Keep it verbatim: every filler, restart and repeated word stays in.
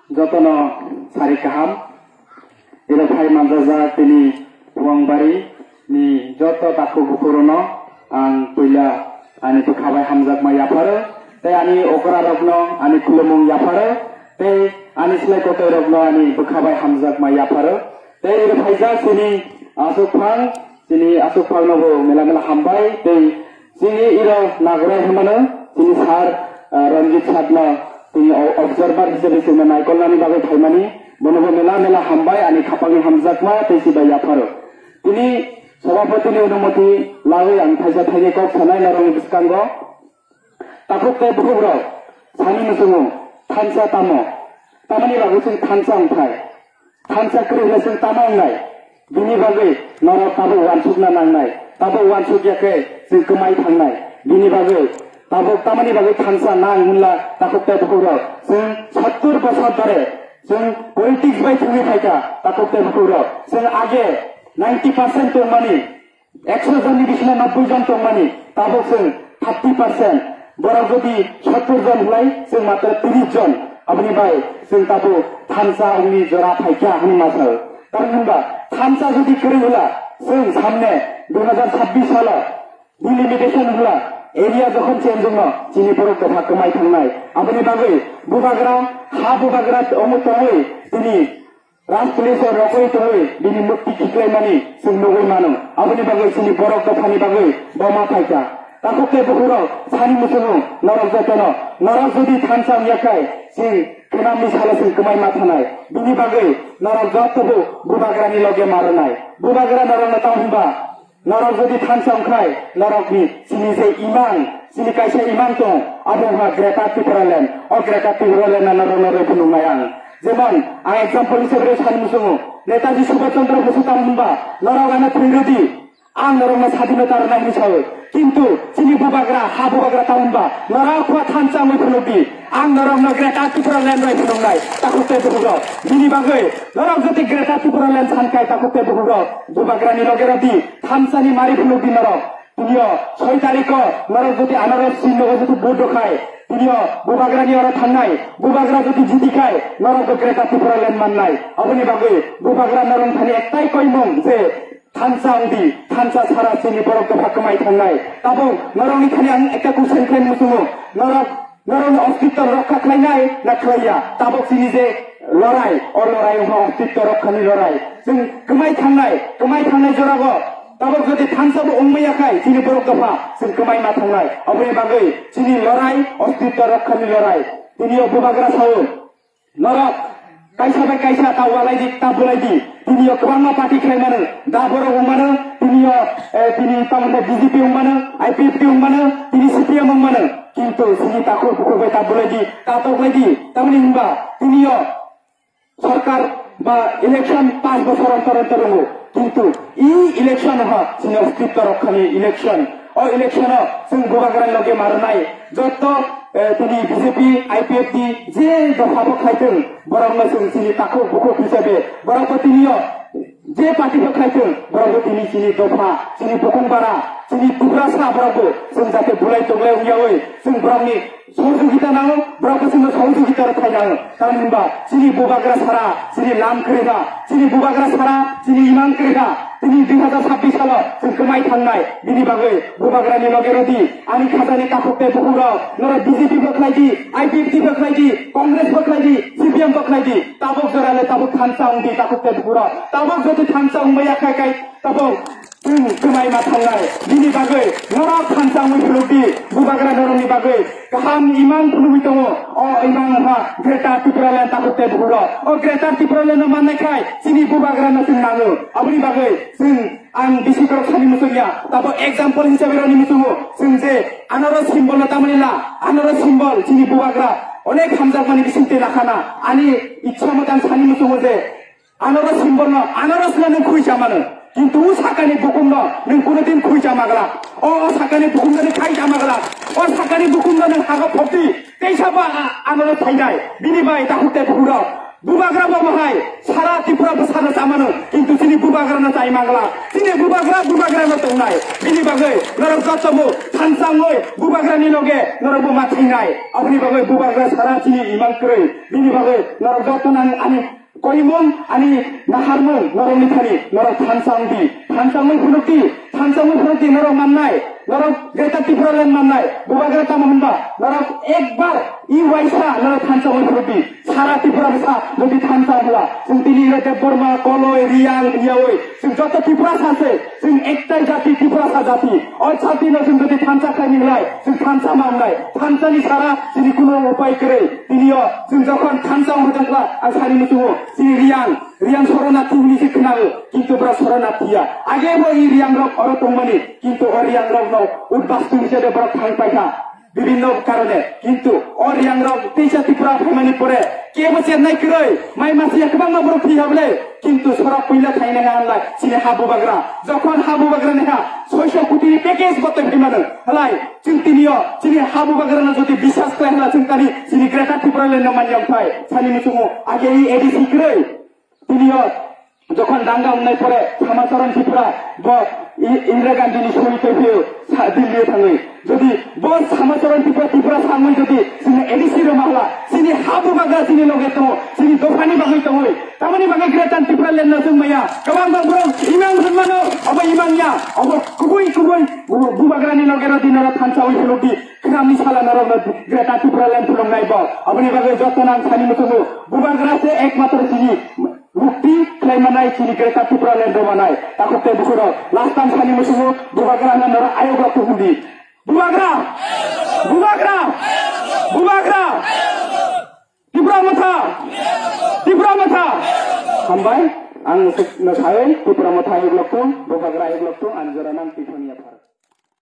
Jotono sari kaham. Iro phai manjajak tini Puangbari ni joto takhuk bukhuk rokno ang puila ani bwkha bai hamjakma yapharo, tei ani okra rokno ani khulumung yapharo, tei ani slai kotor rokno ani bwkha bai hamjakma yapharo. Tei iro phaijak chini aswk phang, chini aswk phang no bo mela mela hambai, tei chini iro nagrai hwnmano, chini sir, ah, Ranjit sir no chini o-, observer hisabe chwngno naikolnani bagwi phaimani, bono bo mela mela hambai, ani khapangni hamjakma tei chibai yapharo. Tini sabhapati ni onumoti lagwi ang thaisa thaini kok sanai norokni bwskango. Takhuk tei bukhukrok sani muchungo thansa tamo? Tamoni bagwi chwng thansa wngthai? Thansa kwrwi hwnwi chwng tamo wngnai? Bini bagwi norok tabuk uansukna nangnai, tabuk uansuk ya khe chwng kwmai thangnai. Bini bagwi tabuk tamoni bagwi thansa nang hwnla takhuk tei bukhukrok chwng sottur bosor dhore chwng politics bai thwngwi phaikha takhuk tei bukhukrok. Chwng age ninety percent tongmani, ekso jonni bisino nobboi jon tongmani, tabuk chwng thirty percent. Borok jodi sottur jon hwlai, chwng matro tris jon. Aboni bai chwng tabuk thansa wngni jora phaikha hwnwi ma sao. Tamni hwnba thansa jodi kwrwi hwla, chwng samne dui hazar sabbish salo delimitation hwla, area jokhon change wngno chini borok dopha kwmai thangnai. Aboni bagwi bubagra, ha bubagra omo tongwi tini Raj police o rokoi tongwi bini mukti khiklaimani chwng nugwi mano. Aboni bagwi chini borok dophani bagwi boma phaikha. Takhuk tei bukhukrok sani muchungo norok jotono, norok jodi thansa wngya khai chwng khnamni salo chwng kwmai ma thanai. Bini bagwi norok jotobo bubagrani loge ma rwnai. Bubagra norokno tamo hwnba Norok jodi thansa wngkhai, norokni chini je imang, chini kaisa imang tong, abo wngkha Greater Tipraland. O Greater Tipraland no norokno rwi phunuknai ang. Jemon, ang example hisabe rw sani muchungo, Netaji Subhash Chandra Bose tamo hwnba, norok ano thwi rwdi, ang norokno sadinota rwna hwnwi sao. Kintu chini bubagra, ha bubagra tamo hwnba, norok kho thansa wngwi phunukdi. Ang norokno Greater Tipraland bai phunuknai, takhuk tei bukhukrok. Bini bagwi norok jodi Greater Tipraland sankhai, takhuk tei bukhukrok, bubagrani loge rwdi, thansani mari phunukdi norok. Tinio soi tarikho norok jodi anarok sinnogo jodi vote rwkhai, tinio bubagrani oro thangnai, bubagra jodi jitikhai, norokbo Greater Tipraland mannai. Aboni bagwi bubagra norok thani ektai koimung je, thansa wngdi, thansa sara chini borok dopha kwmai thangnai. Tabuk norokni thani ang ekta question khlai muchungo, norok, norokni ostitto rokha khlainai na khlaiya? Tabuk chini je lorai, o lorai wngkha ostitto rokhani lorai. Chwng kwmai thangnai, kwmai thangnai jorago tabuk jodi thansa bo wngmaya khai chini borok dopha, chwng kwmai ma thangnai. Aboni bagwi chini lorai, ostitto rokhani lorai. Tinio bubagra sao, norok kaisa bai kaisa ta walai di, ta bulai di. Tinio kwbangma party khlai mano. Da borok wng mano, tinio, eh, tini tamo khe B J P wng mano, I P F T wng mano, tini C P M wng mano. Kintu sini takhuk bukhuk bai ta bulai di, ta toklai di. Tamni hwnba tinio sorkar ba election panch bochor ontor ontor wngo. Kintu i election ha sini ostitto rokhani election. O election o chwng bubagra loge marnai. Jotto, eh, tini B J P, I P F T je dopha bo khaitwng, borokno chwng chini takhuk bukhuk hisabe, borok bo tinio je party bo khaitwng, borok bo tini chini dopha, chini bukung bara, chini Tiprasa borok bo chwng jate bulai toglai wngyawi chwng borokni sohojogita nango, borok bo chwngno sohojogita rwthai nango. Tamni hwnba chini bubagra sara, chini lam kwrwi kha, chini bubagra sara, chini imang kwrwi kha. Tini dui hazar sabbish salo chwng kwmai thangnai, bini bagwi bubagrani loge rwdi. Ani khajani takhuk tei bukhukrok, norok B J P bo khlai di, I P F T bo khlai di, Congress bo khlai di, C P M bo khlai di. Tabuk jora le tabuk thansa wng di takhuk tei bukhukrok. Tabuk jodi thansa wngmaya khai khai tabuk chwng kwmai ma thangnai. Bini bagwi norok thansa wngwi phunuk di, bubagra norokni bagwi kaham imang phunugwi tongo. O imang wngkha Greater Tipraland takhuk tei bukhukrok. O Greater Tipraland no mannai khai chini bubagra no chwng nango. Aboni bagwi chwng Ang bisi borok sani muchungya, tabo example hisabe roni muchungo, chwng je anoro symbol no tamani la, anoro symbol chini bubagra onek hamjakmani bisingtwi lakhana, ani ichha matan sani muchungo je anoro symbol no, anoro sila nwng khui chamano, kintu o sakani bukum no nwng kuno din khui chamagla, o, o sakani bukum no nwng khai chamagla, o sakani bukum no nwng hago phokti, teisa ba a-, anoro thainai, bini bai takhuk tei bukhurok. Bubagra bo bahai sara Tripura bwsano chamano, kintu chini bubagrano chai mangla. Chini bubagra, bubagrano tongnai. Bini bagwi norok jotobo thansa wngwi bubagrani loge norokbo ma thainai. Aboni bagwi bubagra sara chini imang kwrwi. Bini bagwi norok jotono ani, ani koimung, ani naharmung norokni thani norok thansa wngdi. Thansa wngwi phunukdi, thansa wngwi phunukdi norok mannai. Norok Greater Tipraland mannai. Bubagra tamo hwnba norok ekbar i waisa norok thansa wngwi phunukdi. Sara Tripura bwsa jodi thansa hwla, chwng tini ire Debbarma, Koloi, Riyang, Riyawi, chwng joto Tiprasa se, chwng ektai jati, Tiprasa jati. O jatino chwng jodi thansa khlaini hwlai, chwng thansa ma wngnai. Thansani sara chini kuno upai kwrwi. Tinio chwng jokhon thansa wngma jangkla, ang sani muchungo, chini Riyang, Riyang Soronati hwnwi se khwnao, kintu bwrok Soronati ya. Age bo i Riyangrok oro tongmani, kintu o Riyangrokno udbastu hisabe borok thang paikha. Bibhinno karone, kintu o Riyangrok teisa Tripura phaimani pore kebo chernai kwrwi, mai masiya kwbangma borok thwi habole, kintu sora puila thainai ha hwnlai chini ha bubagra. Jokhon ha bubagra ni ha soiso koti ni package bo twi phaimano hwlai, chwng tinio chini ha bubagrano jodi biswas khlai hwla chwng tani chini Greater Tipraland no manya wngthai sani muchungo age i A D C kwrwi. Tinio jokhon danga wngnai pore Samacharan Tripura bo I-, Indira Gandhi ni soi tei phio sa Delhi o thangwi. Jodi bo Samacharan Tripura, Tripura thangwi jodi chini A D C rw mahla, chini ha bubagra chini loge tongo, chini dophani bagwi tongwi. Tamoni bagwi Greater Tipraland no chwng maya. Kwbang bang borok imang hwnmano, obo imang ya. Obo kubui kubui bu-, bubagrani loge rw dinaro thansa wi philukdi. Khwnamni sala norokno Greater Tipraland phuluknai bo. Aboni bagwi jotono ang sani muchungo. Bubagra se ekmatro chini mukti khlai manai chini Greater Tipraland rw manai. Takhuk tei bukhurok last time sani muchungo bubagra hwnna norok ayok rok tuhundi. Bubagra! Bubagra! Bubagra! Tipra Motha! Tipra Motha! Hambai, ang no sai Tipra Motha ayok rok tong, bubagra ayok rok tong, ani jora nang Tiphania Park.